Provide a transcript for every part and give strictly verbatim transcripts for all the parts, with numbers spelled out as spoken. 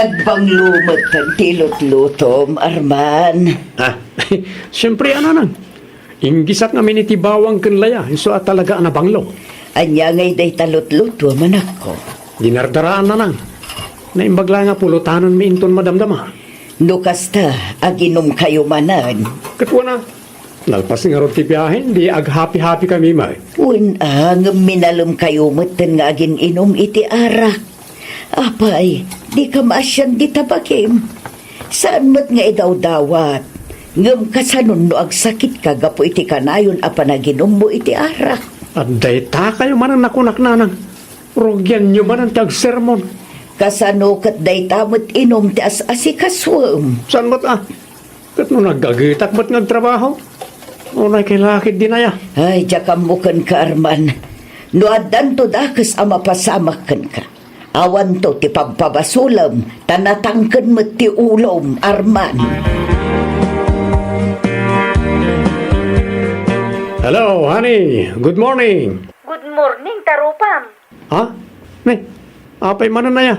Nagbanglo met ti lutlutom, Arman. Ah, siempre, a nanang. Inggisak ngamin iti bawang ken laya, isu a talaga a nabanglo. Ania ngay dayta lutluto, manakko? Dinardaraan, nanang. Naimbag la nga pulotanenmi inton madamdama. No kasta, aginumkayo manen. Ket wen a, nalpas ngarud ti biahe, di aghapi-hapi kami met. Wen a, ngem minalemkayo metten nga agin-inum iti arak. Apay, dika maasian dita bagim? Saan met nga idawdawat. Ngem kasanon no agsakitka gapu iti kanayon a panaginummo iti arak? Adda kayo manen a kunak, nanang. Rugianyo manen ti agsermon. Kasano ket dayta met inum ti as-asikasuem? Saan met a? Ket no nagagetak met nga agtrabaho, unay kay lakid dinaya. Ay, diak ammo kenka, Arman. No addanto dakes a mapasamak kenka, awanto ti pagpabasolem, ta natangken met ti ulom, Arman. Hello, honey. Good morning. Good morning, tarupam. Ha? Ne, apay manen aya?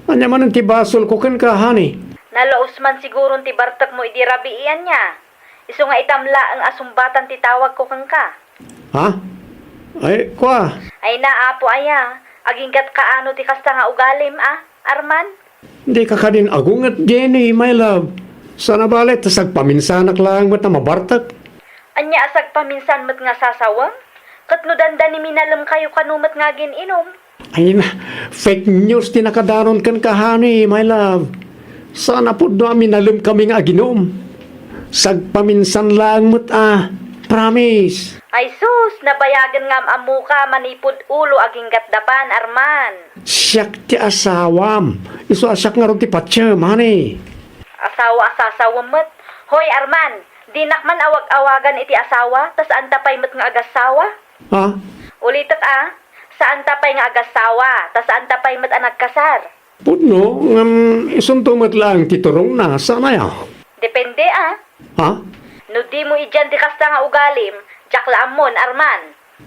Ania manen ti basolko kenka, honey? Nalaus man siguron ti bartekmo idi rabii, ania? Isu nga itam laeng a sumbatan ti tawagko kenka. Ha? Ay, kua. Ay na, apo aya, aginggatka ano ti kasta nga ugalim, a, Arman? Dika kadin agunget, Jenny, my love. Sana bale, ta sagpaminsanak laeng met a mabartek. Ania a sagpaminsan met nga sasawem? Ket no dandani minalemkayo kano met nga agin-inum? Ay na, fake news ti nakadanon kenka, honey, my love. Sana pudno a minalemkami nga aginum. Sagpaminsan laeng met a, promise. Ay sus, nabayagen nga am-ammoka manipud ulo agingga't dapan, Arman. Siak ti asawam. Isu a siak ngarud ti patiem, honey. Asawa a sasawem met. Hoy, Arman, dinak man awag-awagan iti asawa, ta saanta pay met nga agassawa? Ha? Ulitek a, saanta pay nga agassawa, ta saanta pay met a nagkasar. Pudno, ngem isunto met laeng ti turongna, saan aya? Depende a. Ha? No dimo idian ti kasta nga ugalim, diak la ammon, Arman.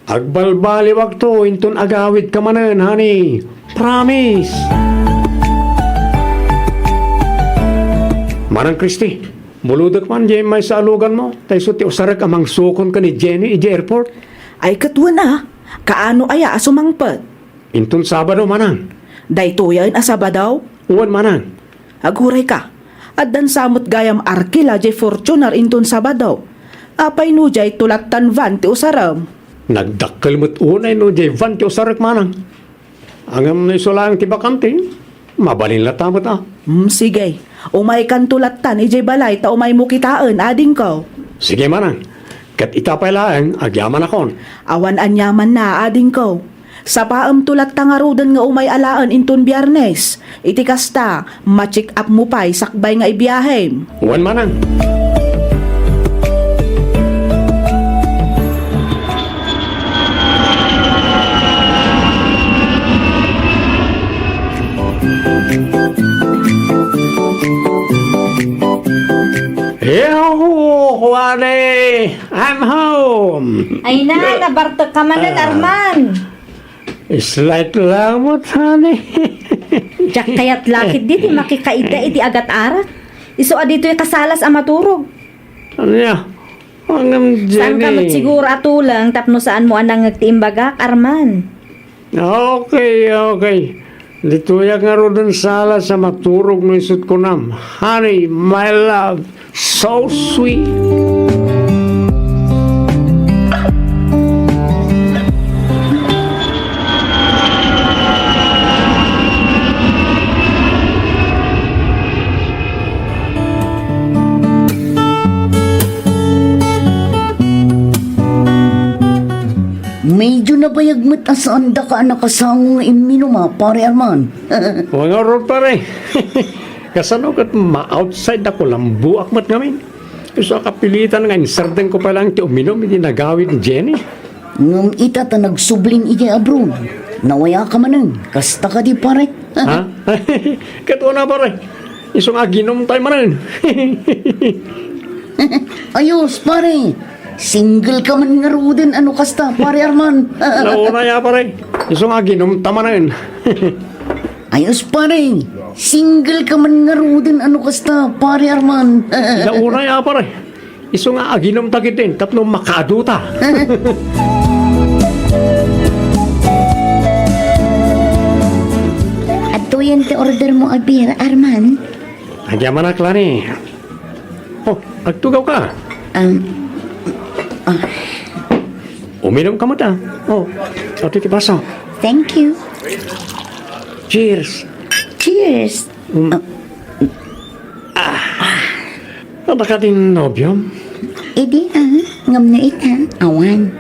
Agbalbaliwakto inton agawidka manen, honey. Promise! Manang Christy, bulodek man diay maysa a luganmo, ta isu ti usarek a mangsukon ken ni Jenny idiay airport. Ay, ket wen a, kaano aya a sumangpet? Inton Sabado, manang. Daytoyen a Sabado? Wen, manang. Aguray ka. Addan sa met gayam arkila diay Fortuner inton Sabado. Apay no diay tulattan van ti usarem? Nagdakkel met unay no diay van ti usarek, manang. Ngem no isu laeng ti bakante, mabalin latta met a. Hmm, sige. Umaykan tulattan idiay balay ta umaymo kitaen, adingko. Sige, manang. Ket ita pay laeng, agyamanakon. Awan aniamanna, adingko. Sapaem to latta ngaruden nga umay alaen inton Biyernes. Iti kasta, ma-check up mo pay sakbay nga ibiahem. Wen, manang. Yahoo! Honey! I'm home! Ay na, nabartek ka manen, Ah. Arman. Slight lang met, honey. Diak kayat lakid di ti makikaida iti agat-arak. Isu a ditoy kasalas a maturog. Ania? Ngem, Jenny. Saan ka met siguro a tuleng tapno saanmo a nangngeg ti imbagak, Arman? Okay, okay. Ditoyak ngaruden salas a maturog no isut kunam. Honey, my love, so sweet. Medyo nabayag met a saandaka a nakasango nga imminum, a, Pare Arman. Wen ngarud, pare. Kasano ket ma-outside a kulamboak met ngamin? Isu a kapilitan nga insardengko pay laeng ti uminum iti nagawid ni Jenny. Ngem ita ta nagsubling idiay abroad, nawayaka manen. Kasta kadi, pare? Ha? Ket wen a, pare. Isu nga aginumtay manen. Ayos, pare. Single ka man ngaruden, a no kasta, Pare Arman? Naunay a, pare. Isu nga aginumta manen. Ayos, pare. Single ka man ngaruden a no kasta, Pare Arman. Ida unay a, pare. Isu nga aginumta ketdin tapno makaaduta. Adtoyen ti order mo a beer, Arman. Agyamanak, Lani. Oh, agtugaw ka. Um, ah. Uminom ka met, ah. Oh, adu ti baso. Thank you. Cheers. Cheers. Mm. Ah. Ah. Adda kadin nobiom? Idi, ah, ngem no ita, awan.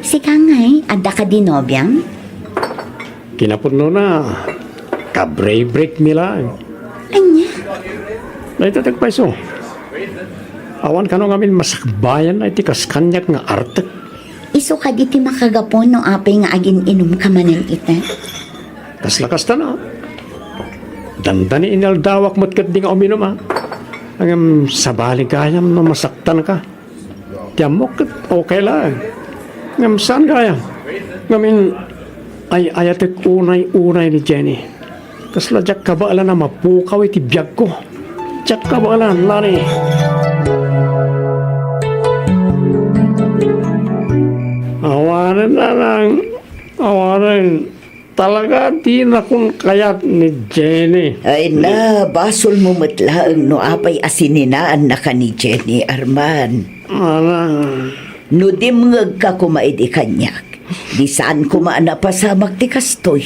Sika ngay, adda kadin nobiom? Kinapudnona, kabreak-break mi laeng. Ania? Dayta ti agpayso. Awan kano ngamin masakbayan iti kas kaniak nga artek. Isu kadi ti makagapu no apay nga agin-inumka manen ita? Kasla kasta na. Dandani inaldawak met ketdi nga uminum, a. Ngem sabali gayam no masaktanka. Ti ammok ket okay laeng. Ngem saan gayam. Ngamin, ay-ayatek unay-unay ni Jenny. Kasla diak kabaelan a mapukaw iti biagko. Diak kabaelan, Lani. Awanen, Nanang. Awanen. Talaga, dinakon kayat ni Jenny. Ay na, basolmo met laeng no apay a sininaannaka ni Jenny, Arman. Nanang. No dimngegka koma idi kaniak, di saan koma a napasamak ti kastoy.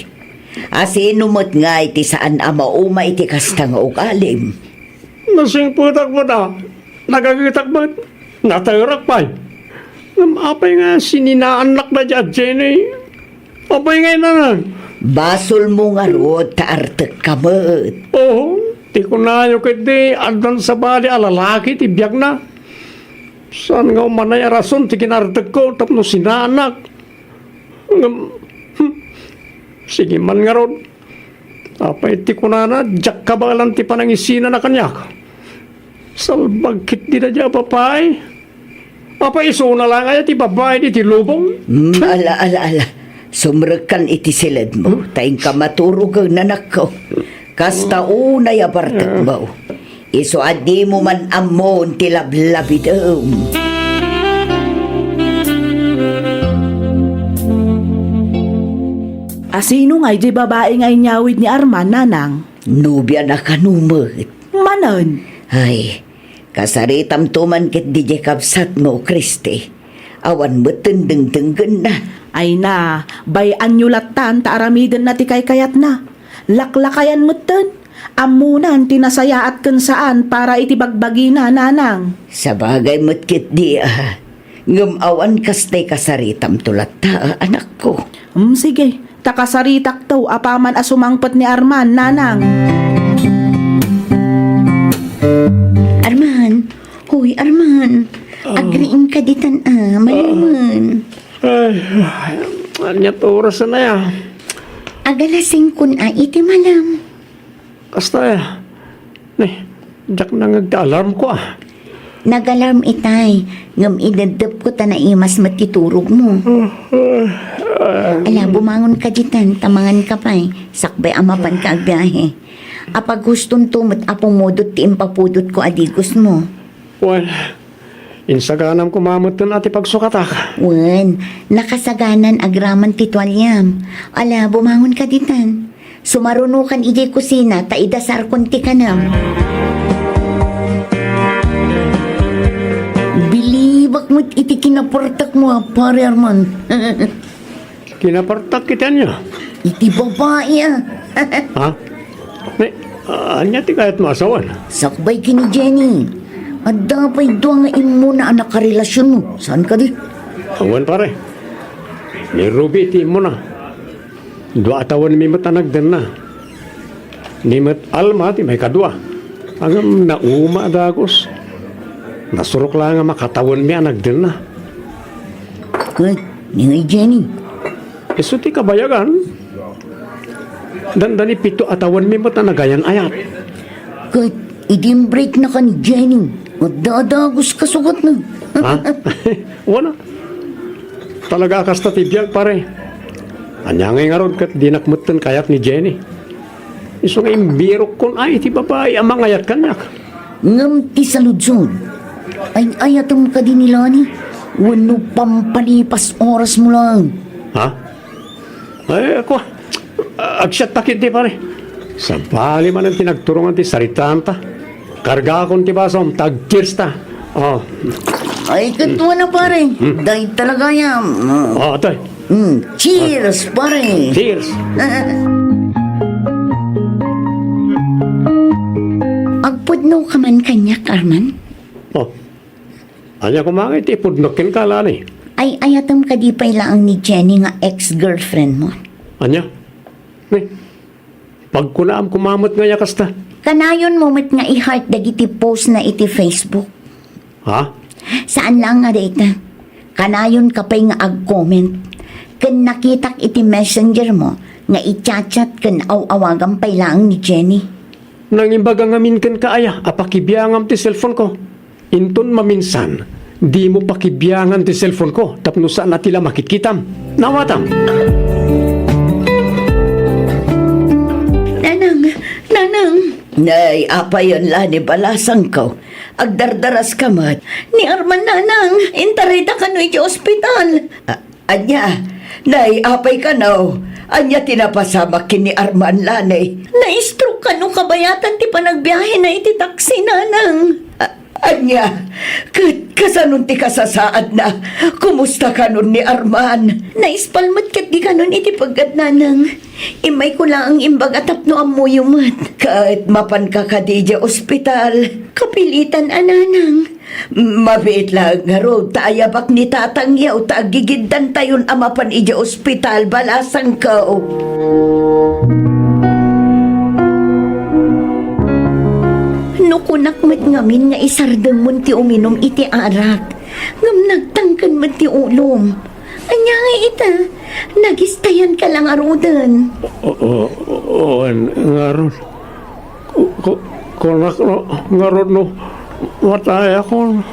A sino met ngay ti saan a mauma iti kasta nga ugalim? Nasingpetak met a, nagagetak met, naterak pay. Ngem apay nga sininaannak daydiay a Jenny? Apay nga inana? Basolmo ngarud ta artekka met. Oo, ti kunayo ketdi, addan sabali a lalaki ti biagna. Saan nga umanay a rason ti kinartekko tapno sinaannak? Ngem, hmm, sige man ngarud. Apay ti kunana, diak kabaelan ti panangisinana kaniak. Salbag ketdi daydiay a babai. Apay isuna laeng aya ti babai iti lubong? Hmm, ala, ala, ala. Sumrekkan iti siledmo, ta inka maturogen, anakko. Kasta unay a bartekmo. Isu a dimo man ammon ti lablabidem. A sino ngay diay babai nga inyawid ni Arman, Nanang? Nobiana kano met. Manen? Ay, kasaritamto man ketdi diay kabsatmo, Christy. Awan metten dengdenggenna. Ay na, bay-anyo lattan ta aramidenna ti kaykayatna. Laklakayan metten. Ammonan ti nasayaat ken saan para iti bagbagina, Nanang. Sabagay met ketdi, a. Ngem awan kasta ti kasaritamto latta, anakko. Hmm, sige. Ta kasaritakto apaman a sumangpet ni Arman, Nanang. Arman! Hoy, Arman! Ah. Agriingka ditan a, malumen. Ay, ania't oras a, a? Agalas singko na iti malam. Kasta, a. Ni, diak nangngeg ti alarmko, a. Nag-alarm itay, ngem ideddepko ta naimas met ti turogmo. Ala, bumangonka ditan, ta manganka pay, sakbay a mapanka agbiahe. Apaghustonto met a pumudot ti impapudotko a digosmo. Wen, insaganam koma metten a ti pagsukatak. Wen, nakasaganan agraman ti tualiam. Ala, bumangonka ditan. Sumarunokan idiay kusina ta idasarkon ti kanam. Bilibak met iti kinapartakmo a, Pare Arman. Kinapartak iti ania? Iti babai, a. Ha? Ni, ania ti kayatmo a sawen? Sakbay ken ni Jenny. Adda pay dua nga immuna a nakarelasionmo. Saan kadi? Awan, pare. Ni Ruby ti immuna. Dua a tawenmi met a nagdenna. Ni met Alma ti maikadua. Ngem nauma a dagus. Nasurok laeng a makatawenmi a nagdenna. Ket, ni ngay Jenny? Isu ti kabayagan. Dandani pito a tawenmi met a nagayan-ayat. Ket, idi imbreaknaka ni Jenny, adda a dagus kasukatna. Ha? Wala. Talaga a kasta ti biag, pare. Ania ngay ngarud ket dinak metten kayat ni Jenny? Isu nga imbirukkon ay ti babai a mangayat kaniak. Ngem ti saludsod, ay-ayatem kadi ni Lani? Wenno pampalipas oras mo laeng? Ha? Ay, ako, agsiatta ketdi, pare. Sabali manen ti nagturongan ti saritaanta. Kargaakon ti basom, ta ag-cheers ta. Oh. Ay, ket wen a, pare. Hmm. Dayta la gayam. Oh. Oh, atoy. Hmm. Cheers, pare. Cheers. Agpudno ka man kaniak, Arman? Oh. Ania koma ngay ti ipudnok kenka, Lani? Ay-ayatem kadi pay laeng ni Jenny nga ex-girlfriend mo? Ania? Ni, pagkunaam koma met ngay a kasta. Kanayon mo met nga i-heart dagiti post na iti Facebook. Ha? Saan laeng a dayta. Kanayon ka pay nga ag-comment. Ken nakitak iti messenger mo nga i-chat-chat ken aw-awagam pay laeng ni Jenny. Nangimbaga ngamin kenka aya a pakibiangam ti cellphone ko. Inton maminsan, dimo pakibiangan ti cellphone ko tapno saan a ti la makitkitam. Nawatam! Nanang! Nanang! Nay, apayen la ni balasangko. Agdardaras ka met. Ni Arman, Nanang, intarayda kano iti ospital. A-, ania? Nay, apay kano? Ania ti napasamak ken ni Arman, Lani? Na-stroke kano kabayatan ti panagbiahena iti taksi, Nanang. A-, ania? Ket kasanon ti kasasaadna? Kumusta kanon ni Arman? Naispal met ketdi kanon iti peggad, Nanang. Immayko laeng imbaga tapno ammoyo met. Ket mapanka kadi idiay ospital? Kapilitan a, Nanang. Mabiit laeng ngarud ta ayabak ni tatangyo ta aggigiddantayon a mapan idiay ospital, balasangko. No kunak met ngamin nga isardengmon ti uminum iti arak, ngem nagtangken met ti ulom. Ania ngay ita? Nagistayanka la ngaruden. O, o, o, wen, ngarud. Ku-, ku-, kunak no, ngarud no, matayakon.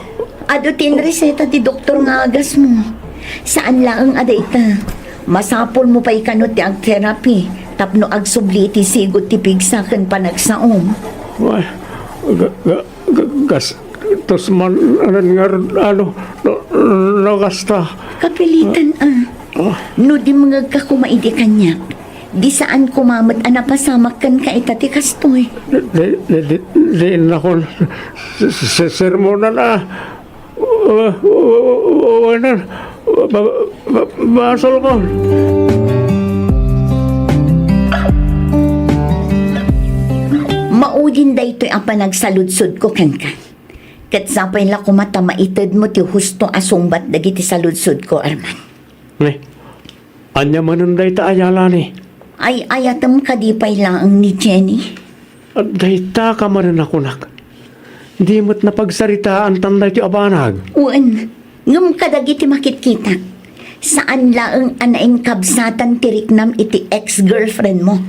Adu ti inreseta ti doktor nga agasmo. Saan laeng a dayta. Masapulmo pay kano ti ag-therapy tapno agsubli iti sigud ti pigsa ken panagsaom. Wen, ga-, ga-, Ga-, gastos man, anan nga, ano, no, no, kasta. Kapilitan a. Ah. No dimngegka koma idi kaniak, di saan koma met a napasamak kenka ita ti kastoy. Di, di, di, di, di nakon, se-, se-, sermonan a. Uh, uh, uh, uh, ano, ba-, ba-, basolkon. Maudin daytoy a panagsaludsodko kenka. Ket sapay la koma ta maitedmo ti husto a sungbat dagiti saludsodko, Arman. Ne, ania manen dayta a yalani? Ay-ayatem kadi pay laeng ni Jenny? Dayta ka manen a kunak. Di met napagsaritaantan daytoy a banag. Wen, ngem kadagiti makitkitak, saan laeng a nainkabsatan ti riknam iti ex-girlfriend mo.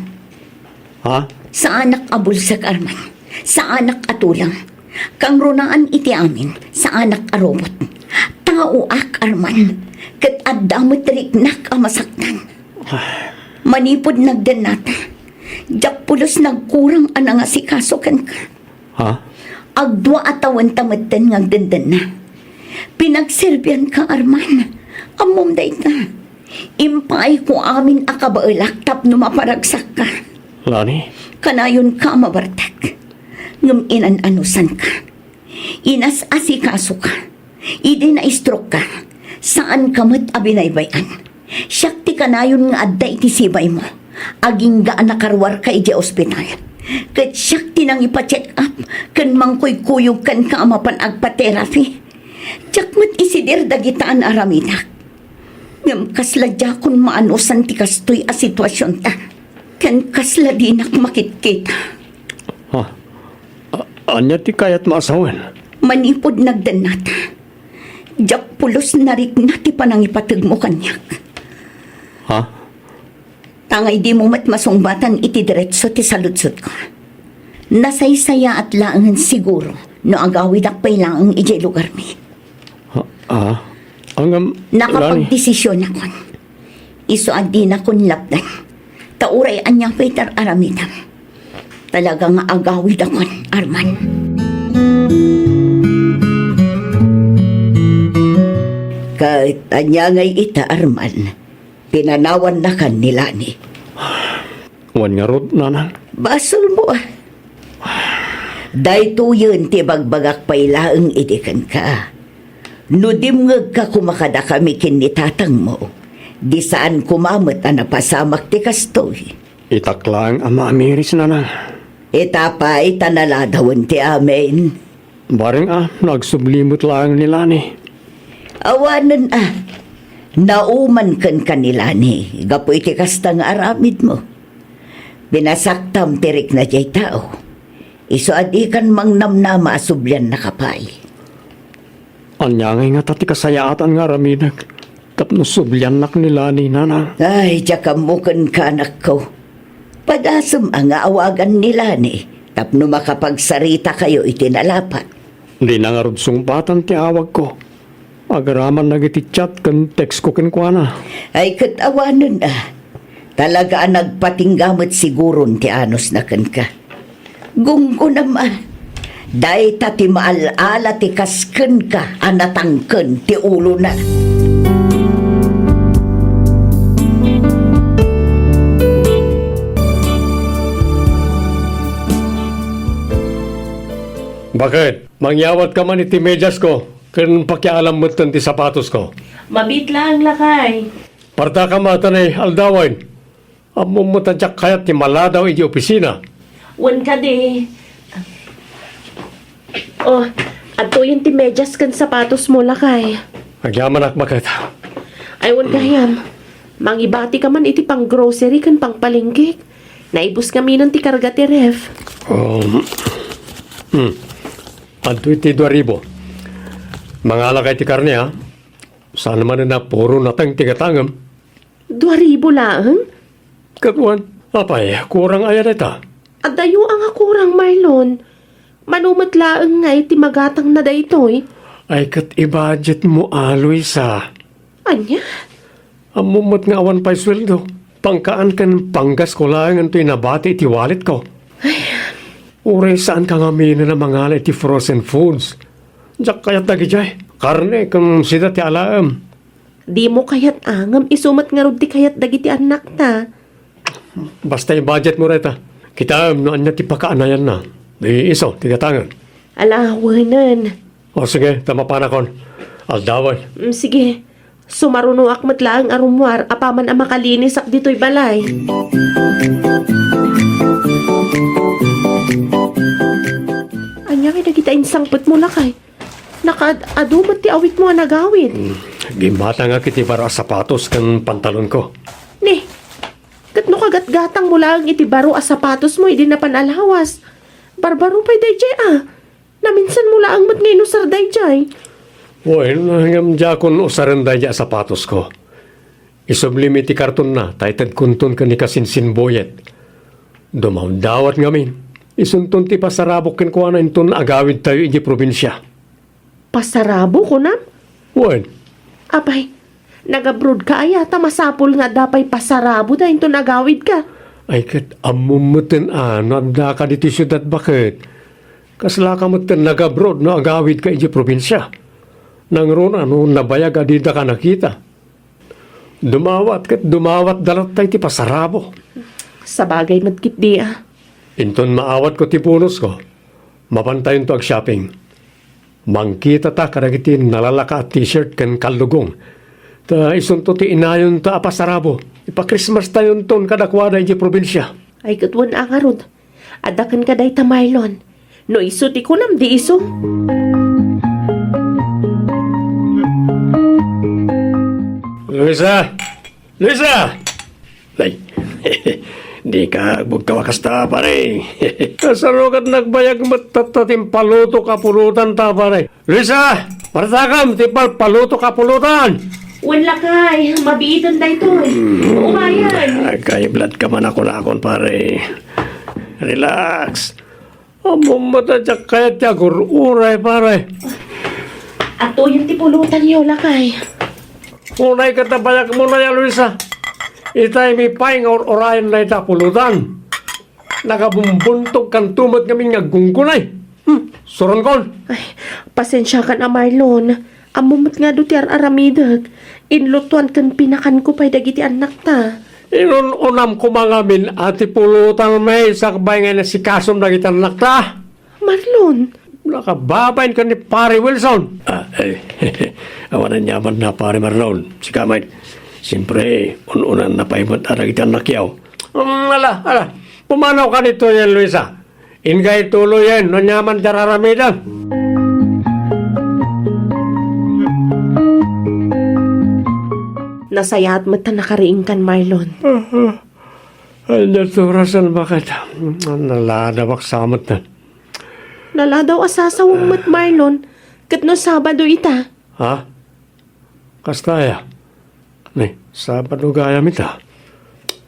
Ha? Saanak a bulsek, Arman. Saanak a tulang. Kangrunaan iti amin, saanak a robot. Taoak, Arman. Ket adda met riknak a masaktan. Manipud nagdennata, diak pulos nagkurang a nangasikaso kenka. Ha? Agdua a tawenta metten nga agdendenna. Pinagserbianka, Arman. Ammom dayta. Impaayko amin a kabaelak tapno maparagsakka. Lani? Kanayonka a mabartek. Ngem inan-anusanka. Inas-asikasoka. Idi na-stroke ka, saanka met a binaybay-an. Siak ti kanayon nga adda iti sibaymo. Agingga a nakaruarka idiay ospital. Ket siak ti nangipa-check up ken mangkuykuyog kenka a mapan agpa-therapy. Diak met isidir dagita a naaramidak. Ngem kasla diakon maanusan ti kastoy a situasionta. Ken kasla dinak makitkita. Ha? A-, ania ti kayatmo a sawen? Manipud nagdennata, diak pulos narikna ti panangipategmo kaniak. Ha? Tangay dimo met masungbatan iti diretso ti saludsodko. Nasaysayaat laengen siguro no agawidak pay laeng idiay lugarmi. Ha? Ah? Ngem, Lani? Nakapagdesisionakon. Isu a dinakon lapdan. Ta uray ania pay ti ar-aramidem. Talaga nga agawidakon, Arman. Ket ania ngay ita, Arman? Pinanawannakan ni Lani. Wen ngarud, nanang. Basolmo, ah. Daytoyen ti ibagbagak pay laeng idi kenka. No dimngegka koma kadakami ken ni tatangmo, di saan koma met a napasamak ti kastoy. Itak laeng a maamiris, nanang. Ita pay ta naladawen ti amin. Bareng a, nagsubli met laeng ni Lani. Awanen a, nauman kenka ni Lani gapu iti kasta nga aramidmo. Pinasaktam ti rikna diay tao. Isu a dikan mangnamnama a subliannaka pay. Ania ngay ngata ti kasayaatan nga aramidek tapno subliannak ni Lani, nanang? Ay, diak ammo kenka, anakko. Padasem a nga awagan ni Lani tapno makapagsarita kayo iti nalapat. Dina ngarud sungpatan ti awagko. Agraman dagiti chat ken text ko kenkuana. Ay, ket awanen a. Talaga a nagpatingga met siguron ti anusna kenka. Gunggonam a. Dayta ti maal-ala ti kas kenka a natangken ti ulona. Baket, mangyawatka man iti mediasko ken pakialam metten ti sapatosko. Mabiit laeng, lakay. Partakam a ta nay aldawen. Ammom met a diak kayat ti maladaw iti opisina. Wen kadi. Oh, adtoyen ti medias ken sapatosmo, lakay. Agyamanak, baket. Ay, wen gayam. Mangibatika man iti pang-grocery ken pangpalengke. Naibus ngaminen ti karga ti ref. Um, hmm. Adtoy ti dua ribu. Mangalakay ti karne, ha? Saan manen a puro nateng ti gatangem. Dua ribu laeng? Ket wen, apay, kurang aya dayta? Adayo a nga kurang, Marlon. Mano met laeng ngay ti magatangna daytoy? Ay, ket i-budgetmo a, Luisa. Ania? Ammom met nga awan pay sueldo. Pangkaan ken panggasko laeng intoy nabati iti walletko. Ay. Uray saanka ngaminen a mangala iti frozen foods. Diak kayat dagidiay. Karne ken sida ti alaem. Dimo kayat a ngem isu met ngarud ti kayat dagiti annakta. Basta i-budgetmo dayta. Kitaem no ania ti pakaanayanna. Di isu ti gatangen. Ala, wenen. O sige, ta mapanakon. Aldawen. Mm, sige. Sumarunoak met laeng a rummuar apaman a makalinisak ditoy balay. Ania ngay dagita insangpetmo, lakay? Nakaad-adu met ti awitmo a nagawid. Hmm, gimmatangak iti baro a sapatos ken pantalonko. Ni, ket no kagatgatangmo laeng iti baro a sapatosmo idi napan a lawas, barbaro pay daydiay a. Naminsanmo laeng met nga inusar daydiay. Wen, ngem diakon usaren daydiay a sapatosko. Isublim iti kartonna, ta itedkonton ken ni Kasinsin Boyet. Dumawdawat ngamin. Isunton ti pasarabok kenkuana inton agawidtayo idiay probinsia. Pasarabo, kunam? Wen. Apay, nagabrodka aya ta masapul nga adda pay pasaraboda inton agawidka? Ay, ket ammom metten a no addaka ditoy siudad, baket. Kaslaka metten nagabrod no agawidka idiay probinsia. Nangruna no nabayag a didaka nakita. Dumawat ket dumawatda latta iti pasarabo. Sabagay met ketdi a. Inton maawatko ti bonusko, mapantayonto ag-shopping. Mangkitata kadagiti nalalaka a t-shirt ken kallugong. Ta isunto ti inayonta a pasarabo. Ipa-Christmas-tayonton kadakuada idiay probinsia. Ay, ket wen a ngarud. Adda kenka dayta, Marlon. No isu ti kunam, di isu. Luisa! Luisa! Nay, dika agbugtaw a kasta, pare. Kasano ket nagbayag met tatta ti impalutok a pulutan ta, pare? Luisa! Partakam ti palpalutok a pulutan! Wen lakay, mabiiten daytoy. Umayen. Agkaiblat ka man a kunakon, pare. Relax. Ammom met a diak kayat ti agur-uray, pare. Adtoyen ti pulutanyo, lakay. Unay ket a bayagmo nay a, Luisa. Itaymi pay nga ur-urayen dayta a pulutan. Nakabumbuntogkanto met ngamin nga aggunggunay. Hmm, suronkon. Ay, pasensiakan a Marlon. Ammom met nga adu ti ar-aramidek. Inlutoan ken pinakanko pay dagiti annakta. Inun-unam koma ngamin a ti pulutan met sakbay nga inasikasom dagiti annakta. Marlon. Nakababain ken ni Pare Wilson. Ah, eh, awan aniamanna, Pare Marlon. Sika met. Siyempre, un-unanna pay met a dagiti annakyo. Um, ala, ala. Pumanawka ditoyen, Luisa. Inka ituloyen no aniaman ti ar-aramidem. Nasayaat met ta nakariingkan, Marlon. Ah, ah. Ania ti orasen, baket? Naladawak sa met. Naladaw a sasawem met, Marlon. Ket no Sabado ita? Ha? Kasta aya? Ni, Sabado gayam ita.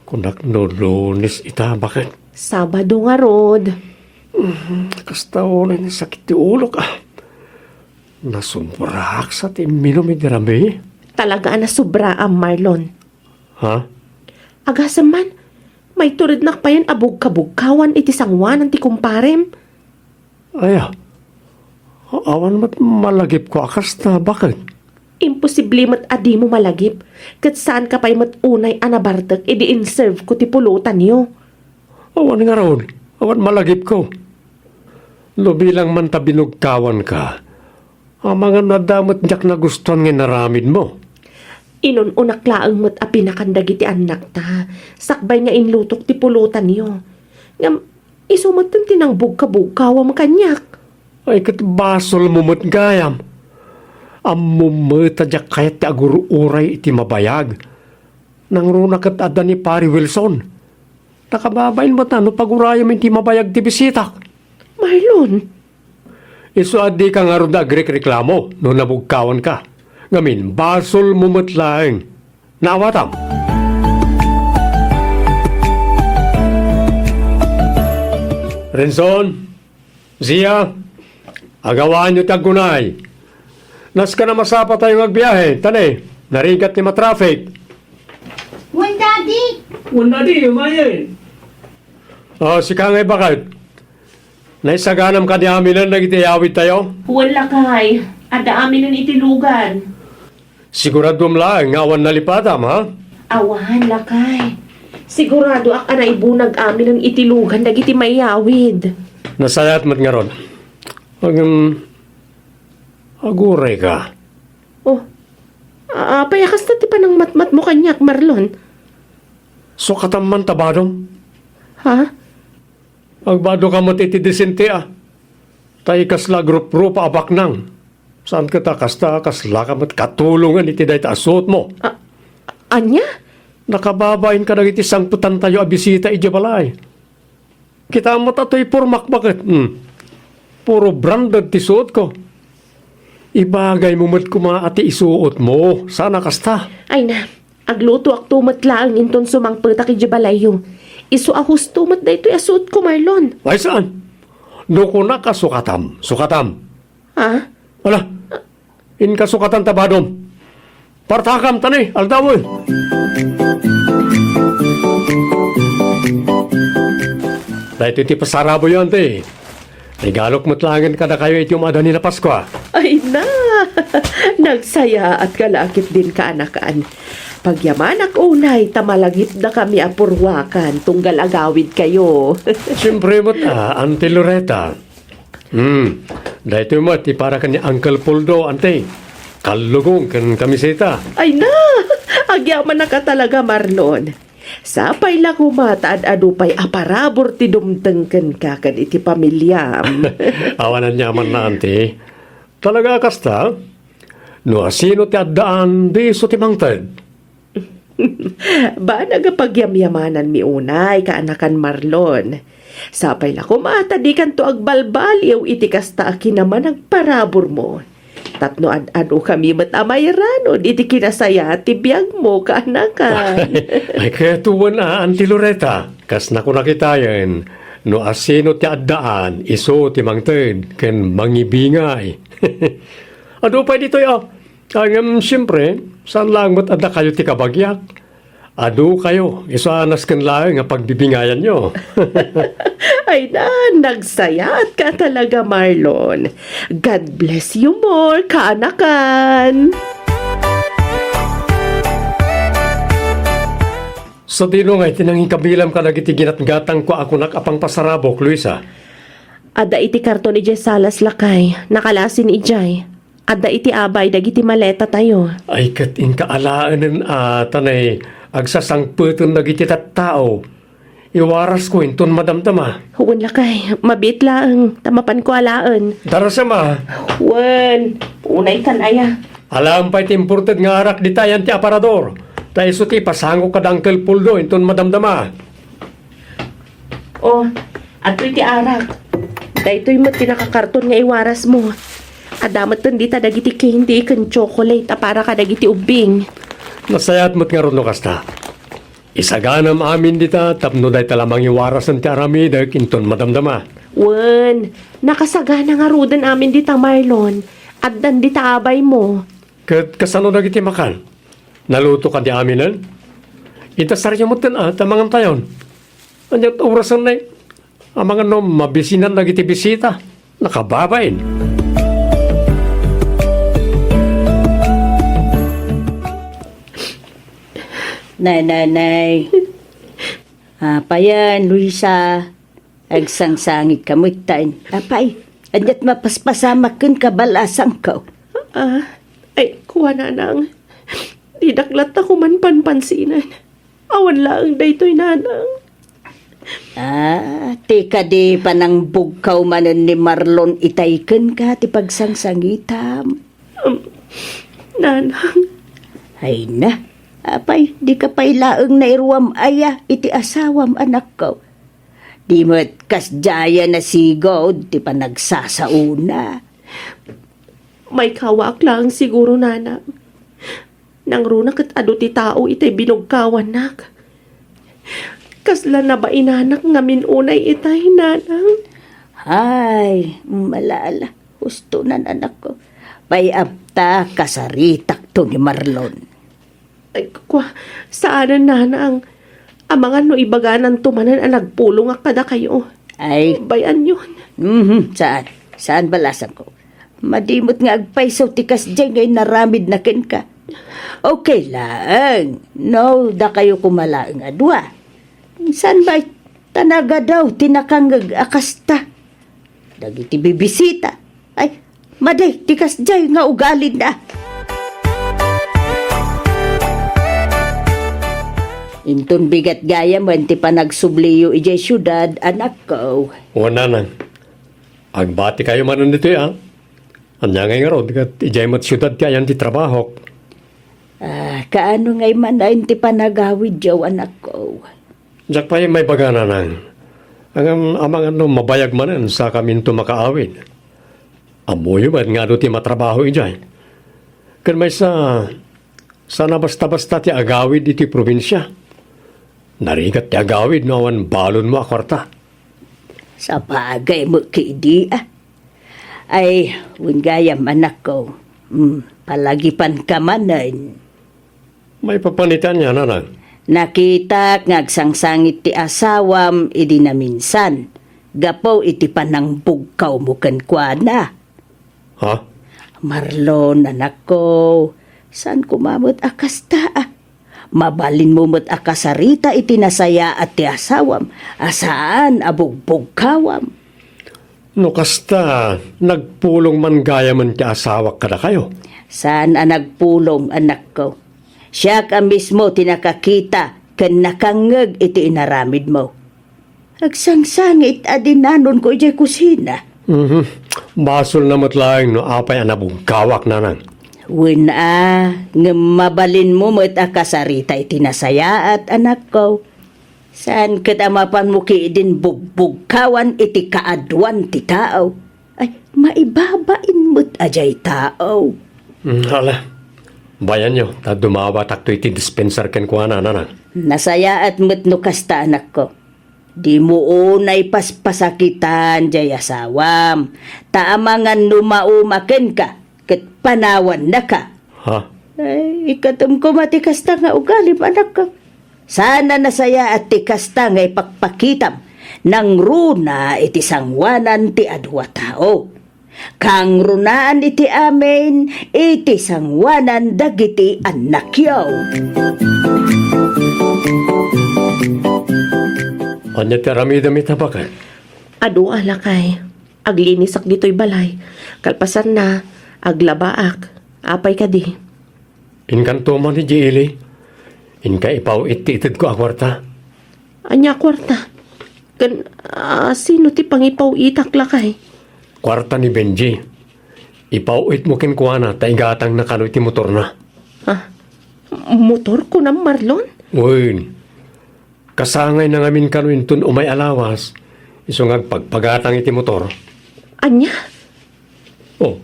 Kunak no Lunes ita, baket? Sabado ngarud. Mhm, kasta unay ni sakit ti ulok, ah. Nasobraak sa ti imminum idi rabii. Talaga a nasobraam, Marlon. Ha? Agasem man, maiturednak payen a bugkabugkawan iti sangoanan ti kumparem. Aya, a-, awan met malagipko a kasta, baket? Imposible met a dimo malagip, ket saanka pay met unay a nabartek idi inserveko ti pulotanyo. Awan ngarud, awan malagipko. No bilang man ta binugkawanka, amangan no adda met diak nagustuan nga inaramidmo. Inun-unak laeng met a pinakan dagiti annakta, sakbay nga inlutok ti pulotanyo. Ngem, isu metten ti nangbugkabugkawam kaniak. Ay, ket basolmo met gayam. Ammom met a diak kayat ti agur-uray iti mabayag. Nangruna ket adda ni Pari Wilson. Nakababain met no pagurayem iti mabayag ti bisitak. Marlon! Isu a dika ngarud agrekreklamo no nabugkawanka. Ngamin, basolmo met laeng. Naawatam. Renson, Zia, agawaanyo ti aggunay. Nasken a masapatayo nga agbiahe, ta ne, narigat ti matraffic. Wen, Daddy! Wen, Daddy, umayen. O, sika ngay, baket. Naisaganam kadi aminen dagiti iyawidtayo? Wen, lakay. Adda aminen iti lugan. Siguraduem laeng nga awan nalipatam, ha? Awan, lakay. Siguradoak a naibunag aminen iti lugan dagiti maiyawid. Nasayaat met ngarud. Ngem, agurayka. O, a-, apay a kasta ti panangmatmatmo kaniak, Marlon? Sukatam man ta badom. Ha? Agbado ka met iti disente a. Ta ikasla agruprupa a baknang. Saan ket a kasta, kaslaka met katulongen iti dayta a suotmo. A-, ania? Nakababain kadagiti sangpetantayo a bisita idiay balay. Kitam met a toy pormak, baket. Hmm. Puro branded ti suotko. Ibagaymo met koma a ti isuotmo. Saan a kasta. Ay na, aglutoakto met laeng inton sumangpetak idiay balayyo. Isu a husto met daytoy a suotko, Marlon. Ay, saan? No kunak a sukatam, sukatam. Ha? Ala, inkasukatan ta badom. Partakam ta ni, aldawen. Daytoy ti pasaraboyo, anti. Regalok met laengen kadakayo iti umadan ni Paskua. Ay na! Nagsayaatka la ket din kaanakan. Pagyamanak unay ta malagipdakami a purwakan tunggal agawidkayo. Siempre met, ah, Auntie Loretta. Hmm, daytoy met ti para ken ni Uncle Poldo, anti. Kallugong ken kamiseta. Ay na! Agyamanak a talaga, Marlon. Sapay la koma ta ad-adu pay a parabur ti dumteng kenka ken iti pamiliam. Awan aniamanna, anti. Talaga a kasta? No asino ti addaan, di isu ti mangted. Banag a pagyamyamananmi unay, kaanakan Marlon. Sapay la koma ta dikanto agbalbaliw iti kasta a kinamanagparaburmo. Tapno ad-adukami met a mairanud iti kinasayaat ti biagmo, kaanakan. Ay, kayat wen a, Auntie Loretta, kas nakunak itayen, no asino ti addaan, isu ti mangted ken mangibingay. Adu pay ditoy, a. Ngem, siempre, saan laeng met a dakayo ti kabagiak. Adu kayo, isu a nasken laeng a pagbibingayanyo. Ay na, nagsayaatka talaga, Marlon. God bless you more, kaanakan. Sadino nga iti nangikabilam kadagiti ginatgatangko a kunak a pangpasarabok, Luisa? Adda iti karton idiay salas, lakay. Nakalasin idiay. Adda iti abay dagiti maletatayo. Ay, ket inka alaenen a ta nay agsasangpeten dagiti tattao. Iwarasko inton madamdama. Wen, lakay, mabiit laeng, ta mapanko alaen. Darasem a. Wen, unaykan aya. Alaem pay ti imported nga arak dita ayan ti aparador. Ta isu ti ipasango kada Uncle Poldo inton madamdama. Oh, adtoy ti arak. Daytoy met ti nakakarton nga iwarasmo. Adda metten dita dagiti candy ken chocolate a para kadagiti ubbing. Nasayaat met ngarud no kasta. Isaganam amin dita tapno dayta la mangiwarasen ti aramidek inton madamdama. Wen, nakasagana ngaruden amin dita, Marlon. Addan dita abaymo. Ket kasano dagiti makan? Naluto kadi aminen? Itasaryo metten a, ta mangantayon. Ania orasen nay? Amangan no mabisinan dagiti bisita. Nakababain. Nay, nay, nay. Apayen, Luisa. Agsangsangitka met ta. Apay, aniat mapaspasamak kenka, balasangko? Ah, ay, kua, nanang. Didak latta koma panpansinen. Awan laeng daytoy, nanang. Ah, ti kadi panangbugkaw manen ni Marlon itay kenka ti pagsangsangitam? Um, nanang. Ay na, apay, dika pay laeng nairuam aya iti asawam, anakko? Di met kasdiay a nasigud ti panagsasaona. Maikawaak laeng siguro, nanang. Nangruna ket adu ti tao itay binugkawannak. Kasla nabainanak ngamin unay itay, nanang. Ay, malala. Husto nan, anakko. Pay-am ta kasaritakto ni Marlon. Ay, kua, saanen, nanang. Amangan no ibagananto manen a nagpulongak kadakayo. Ay. Bay-anyon. Mhm, saan? Saan, balasangko? Madi met nga agpayso ti kasdiay nga inaramidna kenka. Okay laeng. No, dakayo koma laeng a dua. Saan bay? Ta nagadaw ti nakangngeg a kasta. Dagiti bibisita. Ay, madi ti kasdiay nga ugalina. Inton bigat gayamen ti panagsubliyo idiay siudad, anakko. Wen, nanang. Agbatikayo manen ditoy, a? Ania ngay ngarud ket idiay met siudad ti ayan ti trabahok? Ah, kaano ngay manen ti panagawidyo, anakko? Diak pay maibaga, nanang. Ngem amangan no mabayag manen sakaminto makaawid. Ammoyo met nga adu ti matrabaho idiay. Ken maysa, saan a basta-basta ti agawid iti probinsia. Narigat ti agawid no awan balonmo a kuarta. Sabagay met ketdi, a. Ay, wen gayam, anakko. Hmm, palagipanka manen. Maipapan iti ania, nanang? Nakitak nga agsangsangit ti asawam idi naminsan, gapu iti panangbugkawmo kenkuana. Ha? Marlon, anakko, saan koma met a kasta, a. Mabalinmo met a kasarita iti nasayaat ti asawam a saan a bugbugkawam. No kasta, nagpulong man gayamen ti asawak kadakayo? Saan a nagpulong, anakko. Siak a mismo ti nakakita ken nakangngeg iti inaramidmo. Agsangsangit a dinanonko idiay kusina. Mhm. Basolna met laeng no apay a nabugkawak, nanang. Wen a, ngem mabalinmo met a kasarita iti nasayaat, anakko. Saan ket a mapanmo ketdin bugbugkawan iti kaaduan ti tao? Ay, maibabain met a diay tao. Mm, ala. Bayanyo, ta dumawatakto iti dispensar kenkuana, nanang. Nasayaat met no kasta, anakko. Dimo unay paspasakitan diay asawam, ta amangan no mauma kenka ket panawannaka. Ha? Ay, ikatem koma ti kasta nga ugalim, anakko. Saan a nasayaat ti kasta nga ipakpakitam, nangruna iti sangoanan ti adu a tao. Kangrunaan iti amin iti sangoanan dagiti annakyo. Ania ti aramidem ita, baket? Adu a, lakay. Aglinisak ditoy balay. Kalpasanna, aglabaak. Apay kadi? Inkanto man idiay ili. Inka ipaw-it ti itedko a kuarta. Ania a kuarta? Ken, ah, sino ti pangipaw-itak, lakay? Kuarta ni Benji. Ipaw-itmo kenkuana ta igatangna kano iti motorna. Ha? Motor, kunam, Marlon? Wen. Kasangayna ngamin kano inton umay a lawas, isu nga agpagpagatang iti motor. Ania? Oh.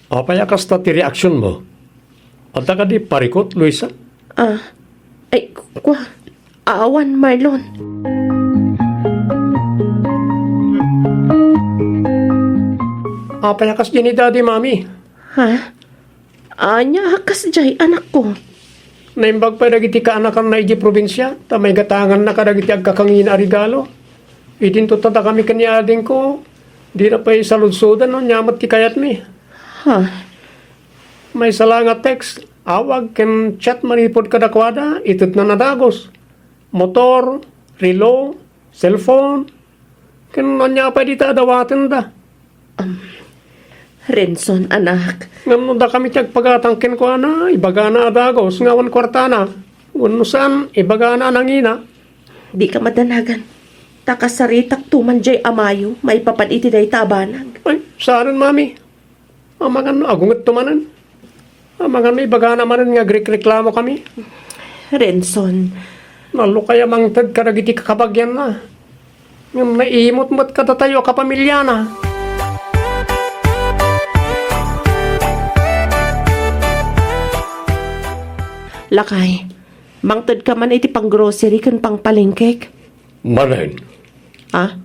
Apay a kasta ti reaksionmo? Adda kadi parikut, Luisa? Ah, ay, ku-, kua, awan, Marlon. Apay a kasdi ni Daddy, Mami? Ha? Ania a kasdiay, anakko? Naimbag pay dagiti kaanakanna idiay probinsia, ta maigatanganna kadagiti agkakangina a regalo. Idinto ta dakami ken ni adingko, dina pay saludsodan no ania met ti kayatmi. Ha? Maysa la nga text, awag ken chat manipud kadakuada, itedna a dagus. Motor, relo, cellphone, ken ania pay dita a dawatenda. Am, Renson, anak. Ngem no dakami ti agpagatang kenkuana, ibagana a dagus nga awan kuartana. Wenno saan, ibagana a nangina. Dika madanagan. Ta kasaritak tuman diay a Mayo, maipapan iti dayta a banag. Ay, saanen, Mami. Amangan no agungetto manen. Amangan no ibagana manen nga agrikreklamokami. Renson. Nalukay a mangted kadagiti kakabagianna. Ngem naimut met kadatayo a kapamiliana. Lakay, mangtedka man iti panggrocery ken pangpalengkek. Manen. Ah?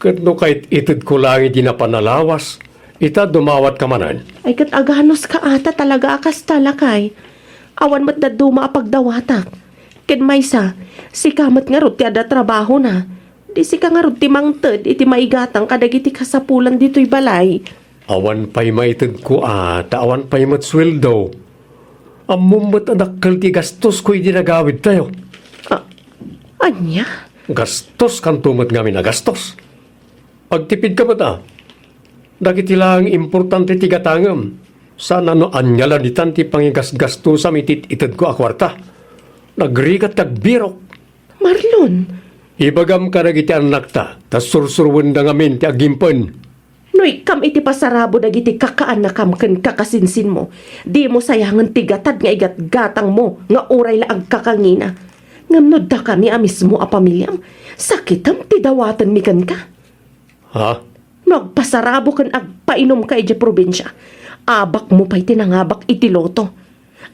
Ket no kait-itedko laeng iti napan a lawas, ita dumawatka manen. Ay, ket aganuska ata talaga a kasta, lakay. Awan met dadduma a pagdawatak. Ken maysa, sika met ngarud ti adda trabahona. Di sika ngarud ti mangted iti maigatang kadagiti kasapulan ditoy balay. Awan pay maitedko a, ta awan pay met sueldo. Ammom met a dakkel ti gastosko idi nagawidtayo. A-, ania? Gastos kanto met ngamin a gastos. Agtipidka met a. Dagiti laeng importante ti gatangem. Saan a no ania la ditan ti pangigasgastosam iti itedko a kuarta. Nagrigat ti agbirok. Marlon! Ibagam kadagiti annakta, ta sursuroenda ngamin ti agimpen. No ikkam iti pasarabo dagiti kakaanakam ken kakasinsinmo, dimo sayangen ti gatad nga igatgatangmo nga uray la agkakangina. Ngem no dakami a mismo a pamiliam, sakitem ti dawatenmi kenka. Ha? No agpasarabo ken agpainumka idiay probinsia, abakmo pay ti nangabak iti loto.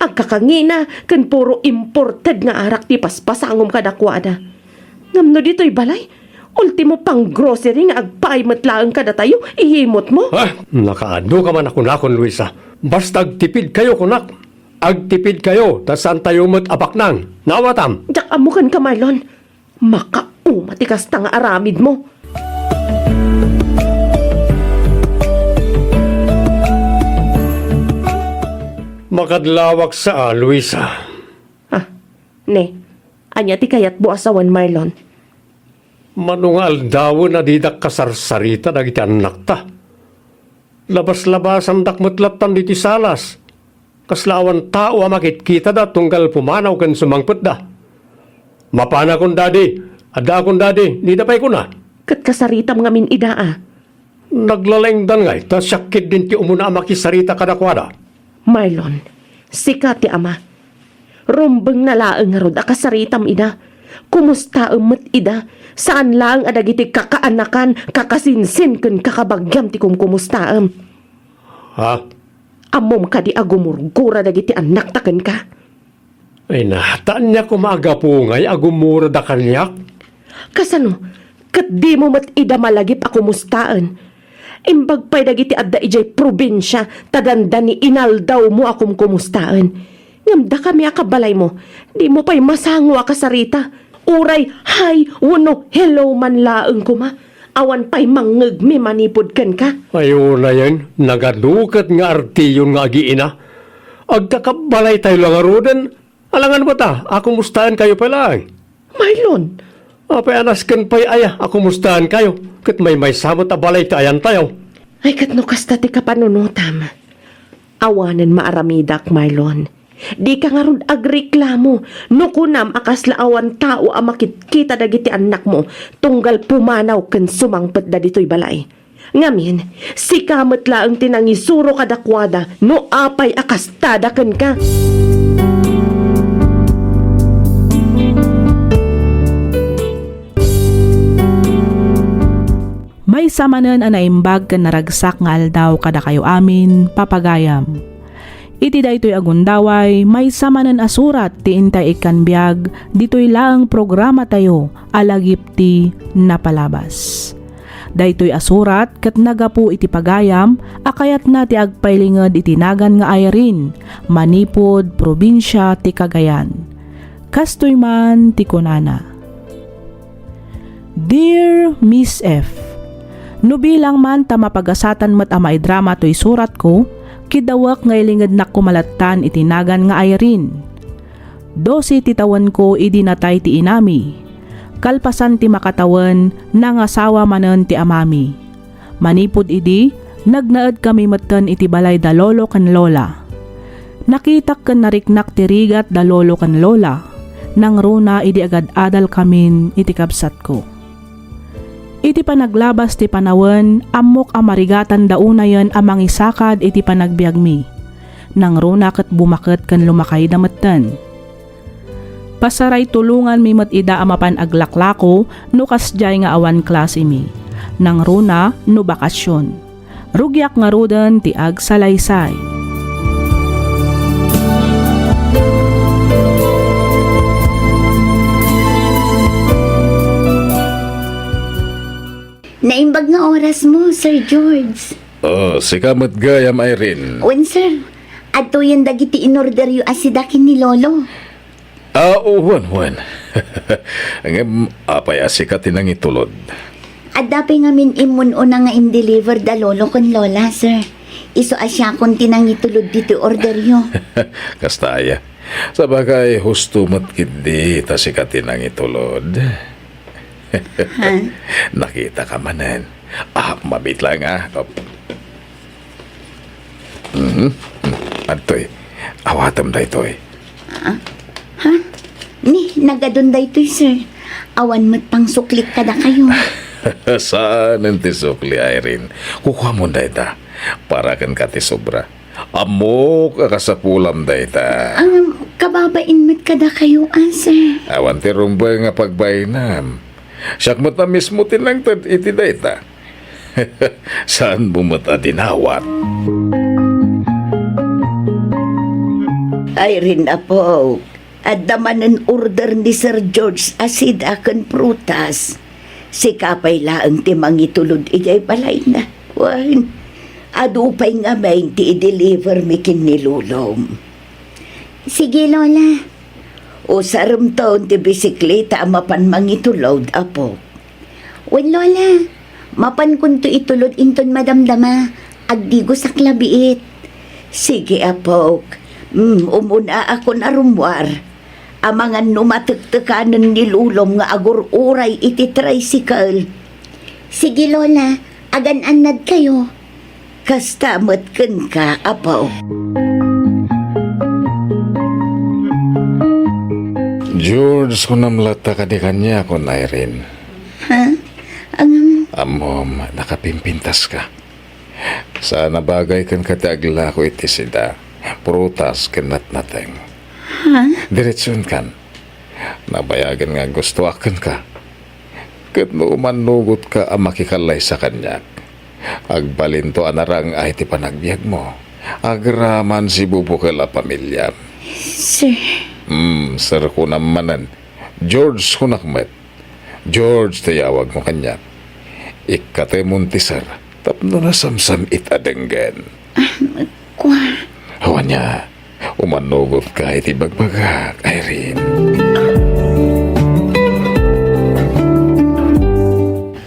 Agkakangina ken puro imported nga arak ti paspasangom kadakuada. Ngem no ditoy balay, ultimo panggrocery nga agpaay met laeng kadatayo, iimutmo. Ah, nakaadu ka man a kunakon, Luisa. Basta agtipidkayo, kunak. Agtipidkayo, ta saantayo met a baknang. Naawatam? Diak ammo kenka, Marlon. Makauma ti kasta nga aramidmo. Makadlawak sa, Luisa. Ah, ne, ania ti kayatmo a sawen, Marlon? Mano nga aldawen a didak kasarsarita dagiti annakta. Labas-labasandak met lattan ditoy salas. Kasla awan tao a makitkitada tunggal pumanaw ken sumangpetda. Mapanakon, Daddy. Addaakon, Daddy. Dida pay kuna. Ket kasaritam ngamin ida a. Naglalaingdan ngay, ta siak ketdin ti umuna a makisarita kadakuada. Marlon, sika ti ama. Rumbengna laeng ngarud a kasaritam ida. Kumustaem met ida. Saan laeng a dagiti kakaanakan, kakasinsin ken kakabagiam ti kumkumustaem. Ha? Ammom kadi a gumurgura dagiti annakta kenka? Ay na, ta ania koma a gapu ngay a gumurada kaniak? Kasano? Ket dimo met ida malagip a kumustaen? Imbag pay dagiti adda idiay probinsia ta dandani inaldawmo a kumkumustaen. Ngem dakami a kabalaymo, dimo pay masango a kasarita. Uray hi wenno hello man laeng koma, awan pay mangngegmi manipud kenka. Ay, unayen, nagadu ket nga artiyon nga agiina. Agkakabbalaytayo la ngaruden, alangan met a kumustaenkayo pay laeng. Marlon. Apay a nasken pay aya a kumustaenkayo, ket maymaysa met a balay ti ayantayo. Ay, ket no kasta ti kapanunotam, awanen maaramidak, Marlon. Dika ngarud agreklamo no kunam a kasla awan tao a makitkita dagiti annakmo tunggal pumanaw ken sumangpetda ditoy balay. Ngamin, sika met laeng ti nangisuro kadakuada no apay a kastada kenka. Maysa manen a naimbag ken naragsak nga aldaw kadakayo amin, papagayam. Iti daytoy a gundaway, maysa manen a surat ti intay ikkan biag ditoy laeng programatayo a Lagip ti Napalabas. Daytoy a surat ket nagapu iti pagayam a kayatna ti agpailinged iti nagan nga Irene, manipud probinsia ti Cagayan. Kastoy man ti kunana, Dear Miss F, no bilang man ta mapagasatan met a maidrama toy suratko, kidawek nga ilingednak koma lattan iti nagan nga Irene. Dose ti tawenko idi natay ti inami. Kalpasan ti makatawen, nangasawa manen ti amami. Manipud idi, nagnaedkami metten iti balay da lolo ken lola. Nakitak ken nariknak ti rigat da lolo ken lola, nangruna idi agad-adalkamin iti kabsatko. Iti panaglabas ti panawen, ammok a marigatanda unayen a mangisakad iti panagbiagmi. Nangruna ket bumaket ken lumakayda metten. Pasaray tulonganmi met ida a mapan aglaklako no kasdiay nga awan klasemi. Nangruna no bakasion. Rugiak ngaruden ti agsalaysay. Naimbag nga orasmo, Sir George. Oh, sika met gayam, Irene. Wen, sir. Adtoyen dagiti inorderyo a sida ken ni Lolo. Ah, oh, wen, wen. Ngem, apay a sika ti nangitulod? Adda pay ngamin immun-una nga in-deliver da Lolo ken Lola, sir. Isu a siakon ti nangitulod ditoy orderyo. Kasta aya. Sabagay, husto met ketdi ta sika ti nangitulod. Ha? Nakitaka manen. Ah, mabit lang, ah. Op. Mhm. Adtoy. Awatem daytoy. Ah? Ha? Ni, nagadun daytoy, sir. Awan met pangsuklik kadakayo. Saanen ti sukli, Irene. Kukuamon dayta. Para kenka ti sobra. Ammok a kasapulam dayta. Ang kababain met kadakayo, ah, sir. Awan ti rumbeng nga pagbainam. Siak met a mismo ti nangted iti dayta. Saanmo met a dinawat? Irene, apo, adda manen order ni Sir George a sida ken prutas. Sika pay laeng ti mangitulod idiay balayna. Wen, adu pay ngamin ti i-deliver mi ken ni Lolom. Sige, Lola. Usaremton ti bisikleta a mapan mangitulod, apo. Wen, Lola. Mapankonto itulod inton madamdama. Agdigosak la biit. Sige, apok. Mm, umuna akon a rummuar. Amangan no matektekanen ni Lolom nga agur-uray iti tricycle. Sige, Lola. Agan-annadkayo. Kasta met kenka, apo. George, kunam latta kadi kaniakon, Irene? Ha? Angam? Ammom, nakapimpintaska. Saan a bagay kenka ti aglako iti sida, prutas ken natnateng. Ha? Diretsuenkan. Nabayagen nga aggustoak kenka. Ket no umannugotka a makikallaysa kaniak, agbalinto a narang-ay ti panagbiagmo. Agraman sibubukel a pamiliam. Sir. Hmm, sir kunam manen. George kunak met. George ti yawagmo kaniak. Ikkatemon ti sir tapno nasamsam-it a denggen. Ah, kua. Awan nia, Umanugotka iti bagbagak, Irene.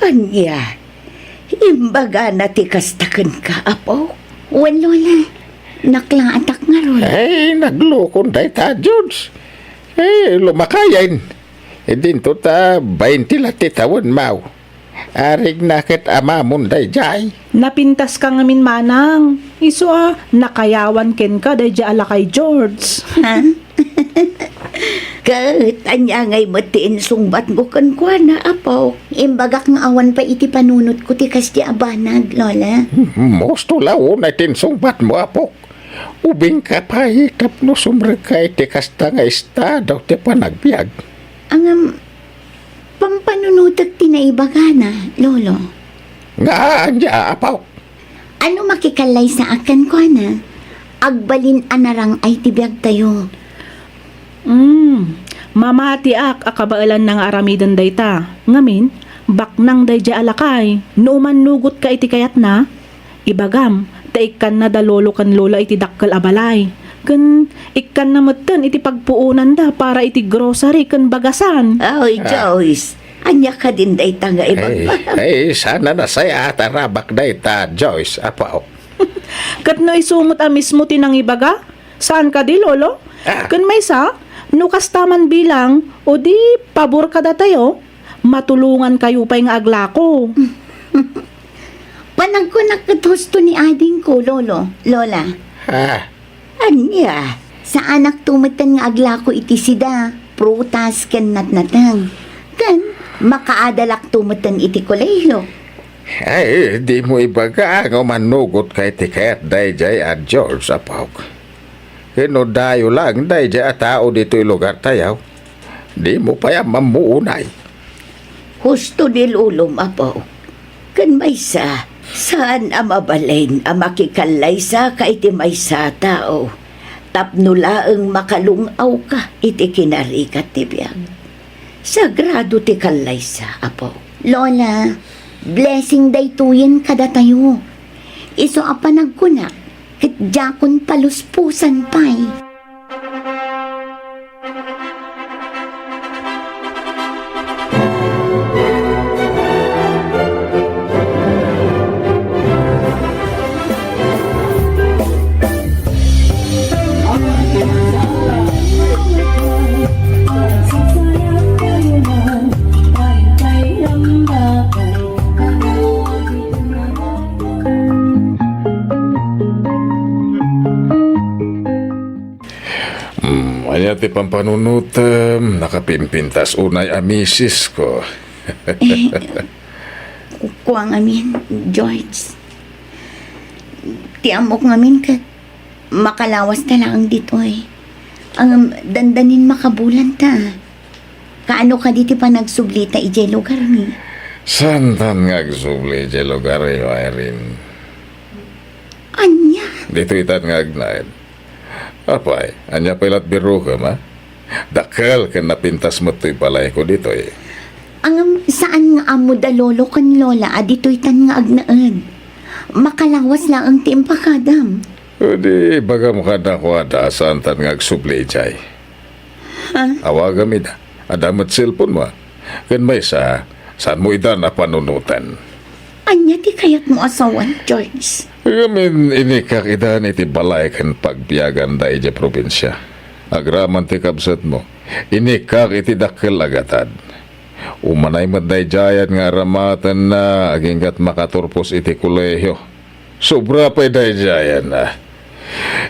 Ania? Imbagana ti kasta kenka, Apo? Wen, Lola. Naklaatak ngarud. Ay, naglukon dayta, George. Eh, lumakayen. Idinto ta bainte la ti tawen, maw. Arigna ket amamon daydiay. Napintaska ngamin, manang. Isu a, nakayawan kenka daydiay a lakay, George. Ha? Ket ania ngay met ti insungbatmo kenkuana, Apo? Imbagak nga awan pay iti panunotko ti kasdi a banag, Lola. Husto la unay ti insungbatmo, Apo. Ubingka pay tapno sumrekka iti kasta nga estado ti panagbiag. Ngem, pampanunotek ti naibagana, Lolo. Nga ania, Apo? Ano makikallaysaak kenkuana? Agbalin a narang-ay ti biagtayo. Mm, mamatiak a kabaelanna nga aramiden dayta. Ngamin, baknang daydiay a lakay, no umanugotka iti kayatna, ibagam, ta ikkanna da Lolo ken Lola iti dakkel a balay. Ken ikkanna metten iti pagpuonanda para iti grocery ken bagasan. Ay, ah. Joyce, ania kadin dayta nga ibagam? Ay, ay, saan a nasayaat a rabak dayta, Joyce, Apo. Ket no isu met a mismo ti nangibaga, saan kadi, Lolo? Ah. Ken maysa, no kasta man bilang, o di pabor kadatayo, matulongankayo pay nga aglako. Panagkunak ket husto ni adingko, Lolo, Lola. Ah. Ania? Saanakto metten nga aglako iti sida, prutas ken natnateng. Ken makaadalakto metten iti kolehiok. Ay, dimo ibaga nga umanugotka iti kayat daydiay a George, Apok. Ken no dayo laeng daydiay a tao ditoy lugartayo, dimo pay ammo unay. Husto ni Lolom, Apo. Ken maysa, saan a mabalin a makikallaysaka iti maysa a tao tapno laeng makalung-awka iti kinarigat ti biag. Sagrado ti kallaysa, Apo. Lola, blessing daytoyen kadatayo. Isu a panagkunak, ket diakon paluspusan pay. Hmm, ania ti pampanunotem? Nakapimpintas unay a misisko. Eh, ku-, kua ngamin, George. Ti ammok ngamin ket makalawasta laeng ditoy. Ngem dandanin makabulanta. Kaano kadi ti panagsublita idiay lugarmi? Saantan nga agsubli idiay lugaryo, Irene. Ania? Ditoytan nga agnaed. Apay, ania pay lat birokem, a? Dakkel ken napintas met toy balayko ditoy. Ngem saan nga ammo da lolo ken lola a ditoytan nga agnaed. Makalawas laeng ti impakadam. O di, ibagam kadakuada a saantan nga agsubli idiay. Ha? Awagam ida. Adda met cellphone mo, a? Ken maysa, saanmo idan a panunoten? Ania ti kayatmo a sawen, George? Ngamin, inikak idan iti balay ken pagbiaganda idiay probinsia. Agraman ti kabsatmo, inikak iti dakkel a gatad. Umanay met daydiayen nga aramatenna aginggat makaturpos iti kolehio. Sobra pay daydiayen, a.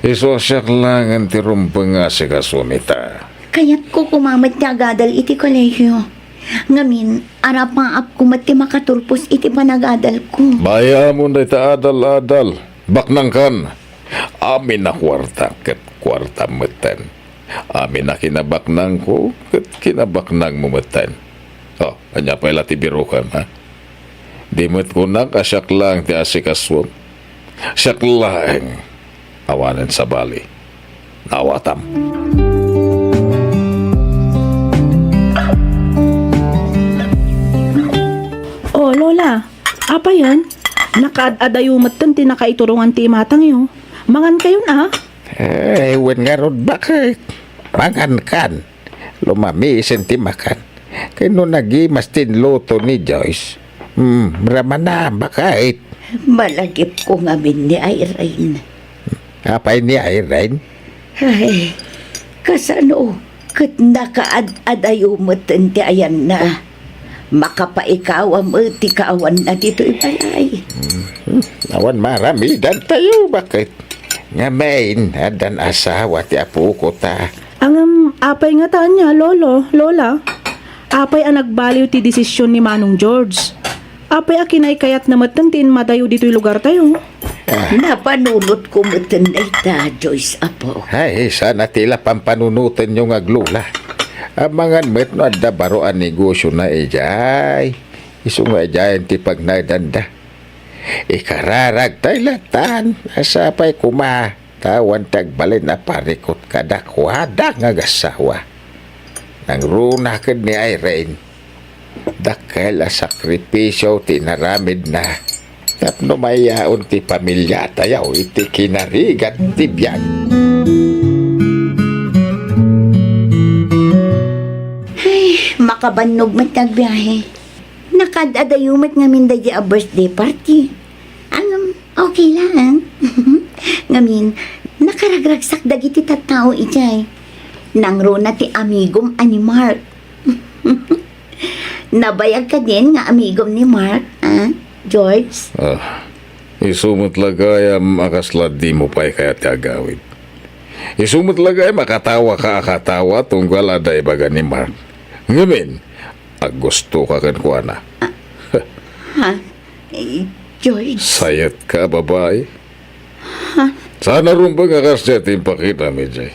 Isu a siak laengen ti rumbeng nga asikasuam ita. Kayatko koma met ti agadal iti kolehio. Ngamin, arapaapko met ti makaturpos iti panagadalko. Bayaamon dayta adal-adal. Baknangkan. Amin a kuarta ket kuartam metten. Amin a kinabaknangko ket kinabaknangmo metten. O, ania pay la ti birokem, a? Di met kunak a siak laeng ti asikasuem. Siak laeng. Awanen sabali. Naawatam. O, Lola, apayen? Nakaad-adayo metten ti nakaiturongan ti imatangyo. Mangankayon, a? Ay, wen ngarud, baket? Mangankan. Lumamisen ti makan. Ken no nagimas ti inluto ni Joyce, hmm, ramana, baket? Malagipko ngamin ni Irene. Apay ni Irene? Ay, kasano ket nakaad-adayo metten ti ayanna. Makapaikawa met ti kaawanna ditoy balay. Hmm, awan maaramidantayo, baket? Ngamin, addan asawa ti apoko ta. Ngem, apay ngata ania, Lolo, Lola? Apay a nagbaliw ti desisyon ni Manong George? Apay a kinaykayatna metten ti immadayo ditoy lugartayo? Ah. Napanunotko metten dayta, Joyce, apo. Ay, saan a ti la pampanunotenyo nga aglola. Amangan met no adda baro a negosiona idiay. Isu nga idiayen ti pagnaedanda. Ikararagtay latan, a sapay koma, ta awan ti agbalin a parikut kadakuada nga agasawa. Nangruna ken ni Irene, dakkel a sakripisio ti inaramidna tapno mayaon ti pamiliatayo iti kinarigat ti biag. Ay, makabannog met ti agbiahe. Nakaad-adayo met ngamin daydi a birthday party. Ngem, okay lang. Ngamin, nakaragragsak dagiti tattao idiay. Nangruna ti amigom a ni Mark. Nabayag kadin nga amigom ni Mark, a, George? Ah, isu met la gayam a kasla dimo pay kayat ti agawid. Isu met la gayam a katawaka a katawa tunggal adda ibaga ni Mark. Ngamin, aggustoka kenkuana. Ha? Eh, George? Sayatka a babai. Ha? Saan a rumbeng a kasdiay ti impakitam idiay.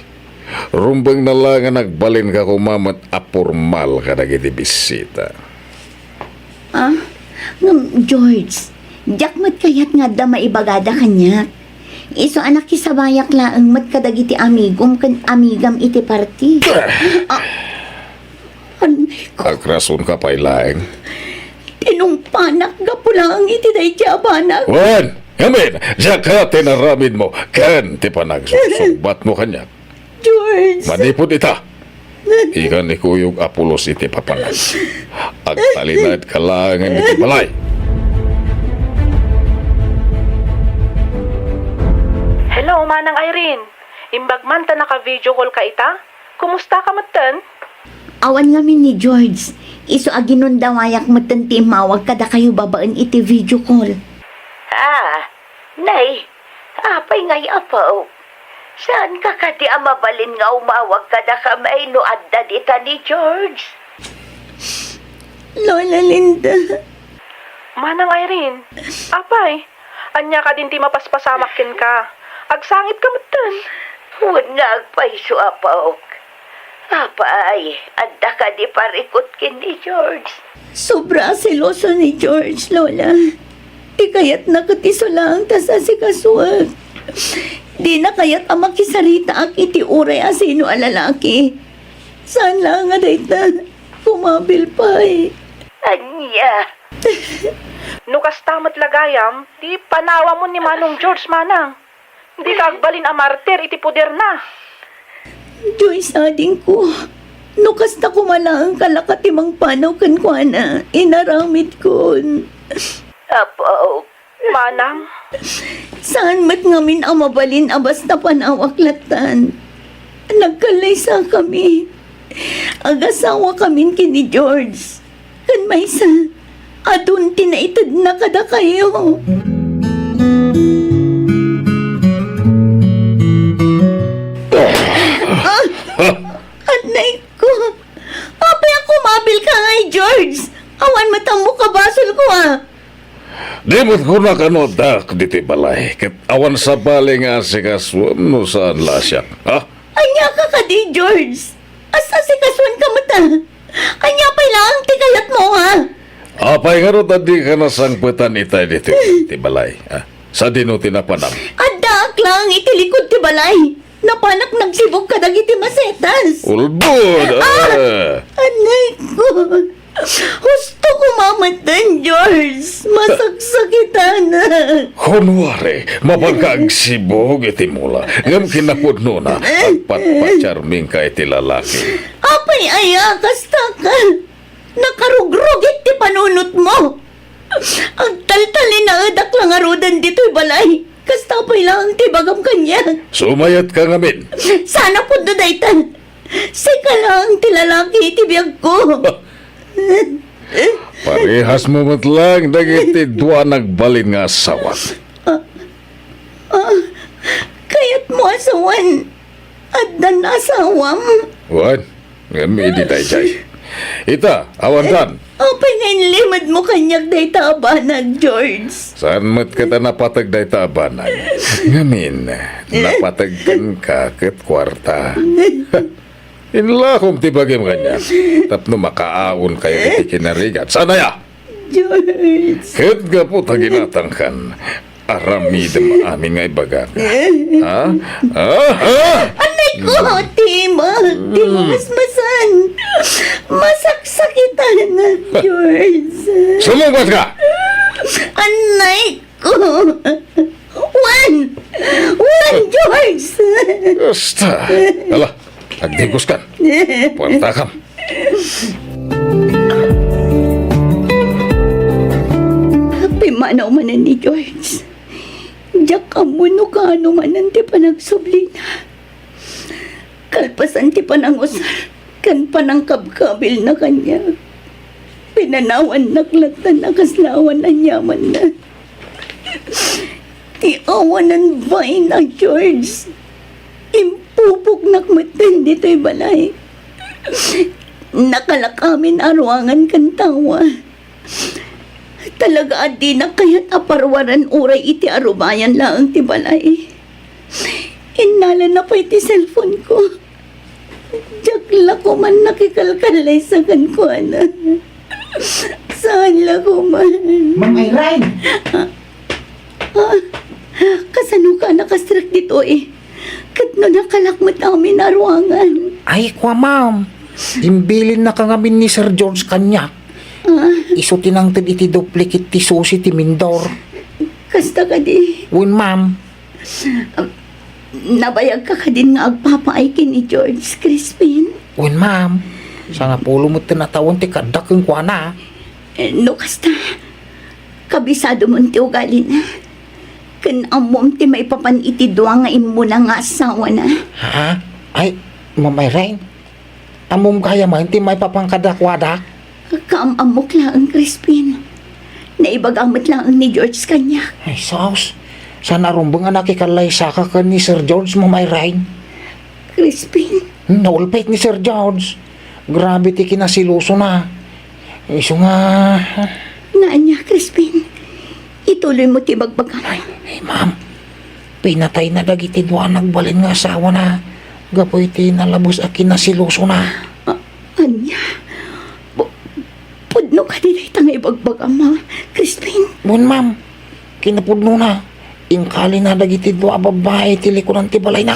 Rumbengna la nga nagbalinka koma met a pormal kadagiti bisita. Ah, ngem, George, diak met kayat nga adda maibagada kaniak. Isu a nakisabayak laeng met kadagiti amigom ken amigam iti party. Ah, anay ko. Agrasonka pay laeng. Tinungpanak gapu laeng iti daydi a banag. Wen, ngamin, diak kayat ti inaramidmo ken ti panagsursungbatmo kaniak. George! Manipud ita, ikan ikuyog a pulos iti papanag. Agtalinaedka laengen iti balay. Hello, Manang Irene. Imbag man ta naka-video call ka ita? Kumusta ka metten? Awan ngamin ni George. Isu a ginundawayak metten ti immawag kadakayo babaen iti video call. Ah, nay, apay ngay, apo? Saanka kadi a mabalin nga umawag kadakami no adda dita ni George? Lola Linda. Manang Irene, apay, ania kadin ti mapaspasamak kenka? Agsangitka metten. Wen nga agpayso, apok. Apay, adda kadi parikut ken ni George? Sobra a seloso ni George, Lola. Ti kayatna ket isu laeng ti asikasuek. Dina kayat a makisaritaak iti uray a sino a lalaki. Saan laeng a dayta, kumabil pay. Ania? No kasta met la gayam, ti panawamon ni Manong George, manang. Dika agbalin a martir iti poderna. Joyce, adingko, no kasta koma laeng kalaka ti mangpanaw kenkuana, inaramidkon. Apo. Manang. Saan met ngamin a mabalin a basta panawak lattan. Nagkallaysakami. Agasawakamin ken ni George. Ken maysa, adun ti naitedna kadakayo. Ah! Anay ko! Apay a kumabil ka ngay, George? Awan met ammok a basolko, a. Di met kunaka no addaak ditoy balay, ket awan sabali nga asikasuem no saan la a siak, ha? Ania ka kadi, George? As-asikasuenka met, a. Ania pay laeng ti kayatmo, ha? Apay ngarud a dika nasangpetan itay ditoy ti balay, ha? Sadino ti napanam? Addaak laeng iti likud ti balay. Napanak nagsibog kadagiti masetas. Ulbod! Ah! Ah! Anay ko. Husto ko mameten, George. Masaksakitanak. Kunwari, mapanka agsibug iti mula, ngem kinapudnona, agpatpatiarmingka iti lalaki. Apay aya, kasta ka? Nakarugrugit ti panunotmo. Agtaltalinaedak la ngaruden ditoy balay. Kasta pay laeng ti ibagam kaniak. Sumayatka ngamin. Saan a pudno dayta. Sika laeng ti lalaki iti biagko. Parehasmo met laeng dagiti dua nagbalin nga asawa. Ah, ah, kayatmo a sawen addan asawam? Wen, ngem idi daydiay. Ita, awandan. Apay nga inlimedmo kaniak dayta a banag, George? Saan met ket a napateg dayta a banag? Ngamin, napateg kenka ket kuarta. Inlakom ti bagim kaniak tapno makaawnkayo iti kinarigat. Saan aya? George. Ket gapu ta ginatangkan, aramidem amin nga ibagak. Ha? Ha? Ha? Anay ko, Tim, ah, Tim, masmasan. Masaksakitan, George. Sumungbat ka! Anay ko. Wen! Wen, George! Basta. Ala, agdingkos kan. Puerta kam. Pimmanaw manen ni George. Diak ammo no kaano manen ti panagsublina. Kalpasan ti panangusar ken panangkabkabilna kaniak, pinanawannak latta a kasla awan aniamanna. Ti awanan bain a George, impupoknak metten ditoy balay. Nakalak amin a ruangan ken tawa. Talaga a dinak kayat a paruaren uray iti arubayan laeng ti balay. Innalana pay ti cellphone ko. Diak la koman nakikalkallaysa kenkuana. Saan la koman. Ma'am Irene! Ah, kasano ka nakastrek ditoy? Ket no nakalak met amin a ruangan? Ay, kua, ma'am. Imbilinnaka ngamin ni Sir George kaniak. Ah. Isu ti nangted iti duplicate ti susi ti mindor. Kasta kadi? Wen, ma'am. Um, nabayagka kadin nga agpapaay ken ni George, Crispin? Wen, ma'am. Sangapulo metten a tawen ti kaaddak kenkuana. Eh, no kasta, kabisadom ti ugalina. Ken ammom ti maipapan iti dua nga immuna nga asawana. Ha? Ay, Ma'am Irene, ammom gayam ti maipapan kadakuada? Kaam-ammok laeng, Crispin. Naibaga met laeng ni George kaniak. Ay, sus. Saan a rumbeng a nakikallaysa ka ken ni Sir George, Ma'am Irene? Crispin. Hmm, naulpit ni Sir George. Grabe ti kinaselosona. Isu nga. Nga ania, Crispin? Ituloy mo ti bagbagam. Ay, ay, ma'am. Pinatayna dagiti dua a nagbalin nga asawana gapu iti nalabes a kinaselosona. A-, ania? Pu-, pudno kadi dayta nga ibagbagam, ha, Crispin? Wen, ma'am. Kinapudnona, inkalina dagiti dua a babbai ti likudan ti balayna.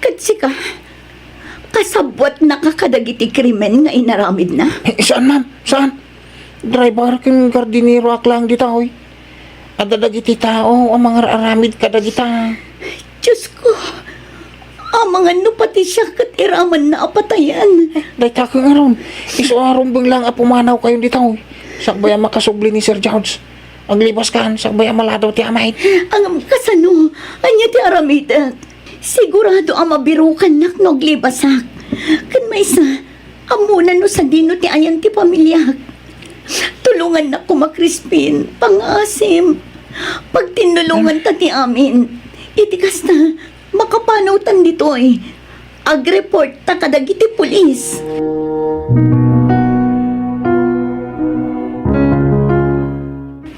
Ket sika, kasabwatnaka kadagiti krimen nga inaramidna? Eh, saan, ma'am? Saan? Driver ken gardineroak laeng ditoy. Adda dagiti tao a mangar-aramid kadagita. Diosko, amangan no pati siak ket iramanna a patayen. Dayta ket ngarud, isu a rumbeng laeng a pumanawkayon ditoy. Sakbay a makasubli ni Sir George. Aglibaskan, sakbay a maladaw ti amin. Ngem kasano? Ania ti aramidek? Sigurado a mabirukannak no aglibasak. Ken maysa, ammona no sadino ti ayan ti pamiliak. Tulongannak koma, Crispin, pangngaasim. Pagtinnulonganta ti amin. Iti kasta, makapanawtan ditoy. Agreport ta kadagiti pulis.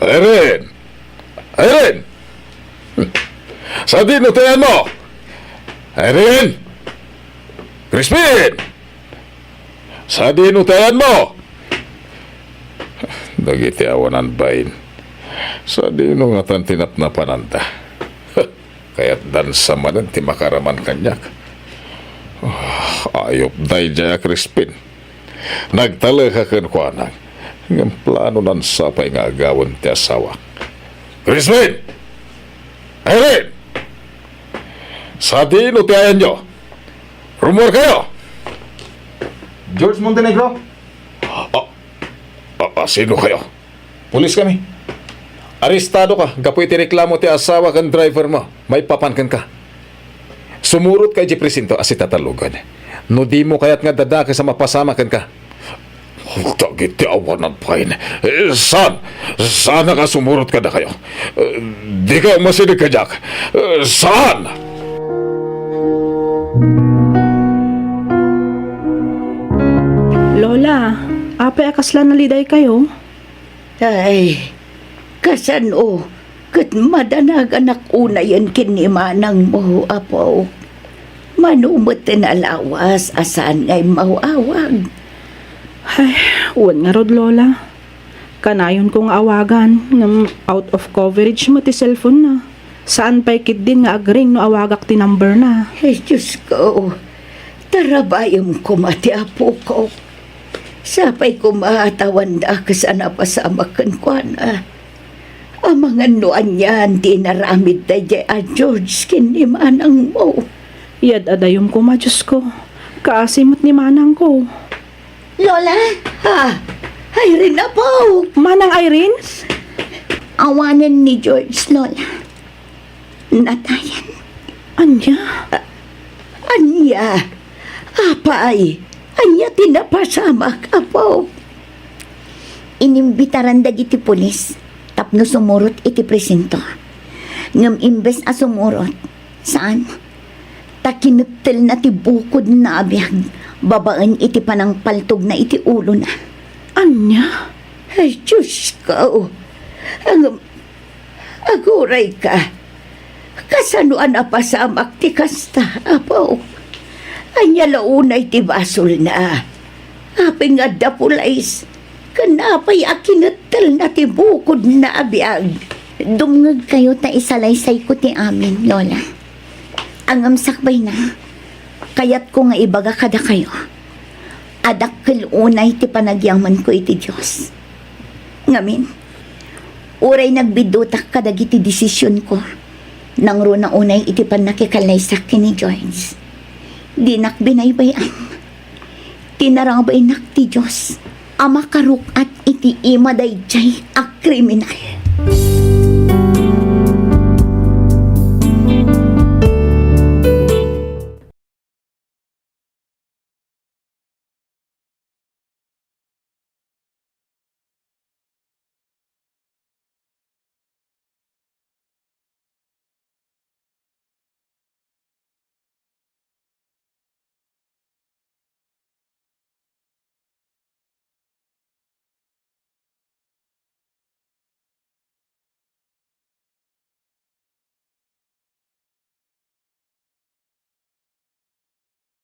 Irene! Irene! Sadino ti ayanmo? Irene! Crispin! Sadino ti ayanmo? Dagiti awanan bain. Sadino ngatan ti napnapananda? Kayatdan sa manen ti makaraman kaniak. Ah, ayup daydiay a Crispin. Nagtalek a kenkuana, ngem plano nan sapay nga agawem ti asawa. Crispin! Irene! Sadino ti ayanyo? Rummuar kayo! George Montenegro? A, a, a, sino kayo? Pulis kami. Arestado ka gapu iti reklamo ti asawa ken driver mo maipapan kenka. Sumurot ka iti presinto a sitatallogen. No dimo kayat nga dadakes a mapasamak kenka. Dagiti awanan pay. Eh, saan? Saan nga sumurot kadakayo? Eh, dika umasideg kadiak. Eh, saan? Lola, apay a kasla naliday kayo? Ay, kasano ket madanaganak unayen ken ni manangmo, apo? Mano met ti nalawas a saan nga immaw-awag? Ay, wen ngarud, Lola. Kanayonko nga awagan, ngem out of coverage met ti cellphone na. Saan pay ketdin nga agring no awagak ti number na. Ay, Diyos ko, tarabayem koma ti apokok. Sapay koma ta awan dakes a napasamak kenkuana. Amangan no anian ti inaramid daydiay a George ken ni manangmo. Yad-adayom koma, Diyos ko. Kaasi met ni manangko. Lola? Ha? Irene, apo! Manang Irene? Awanen ni George, Lola. Natayen. Ania? Ania? Apay, ania ti napasamak, apo? Inimbitaran dagiti pulis tapno sumurot iti presinto. Ngem imbes a sumurot, saan? Ta kinettelna ti bukodna a biag babaen iti panangpaltogna iti ulona. Ania? Ay, Diyos ko! Ang, agurayka! Kasano a napasamak ti kasta, apo? Ania la unay ti basolna? Apay nga adda pulis? Ken apay a kinettelna ti bukodna a biag? Dumngegkayo ta isalaysayko ti amin, Lola. Ngem sakbayna, kayatko nga ibaga kadakayo a dakkel unay ti panagyamanko iti Dios. Ngamin, uray nagbiddutak kadagiti desisionko, nangruna unay iti pannakikalaysaak ken ni George. Dinak binaybay-an. Tinarabaynak ti Dios a makaruk-at iti ima daydiay a kriminal.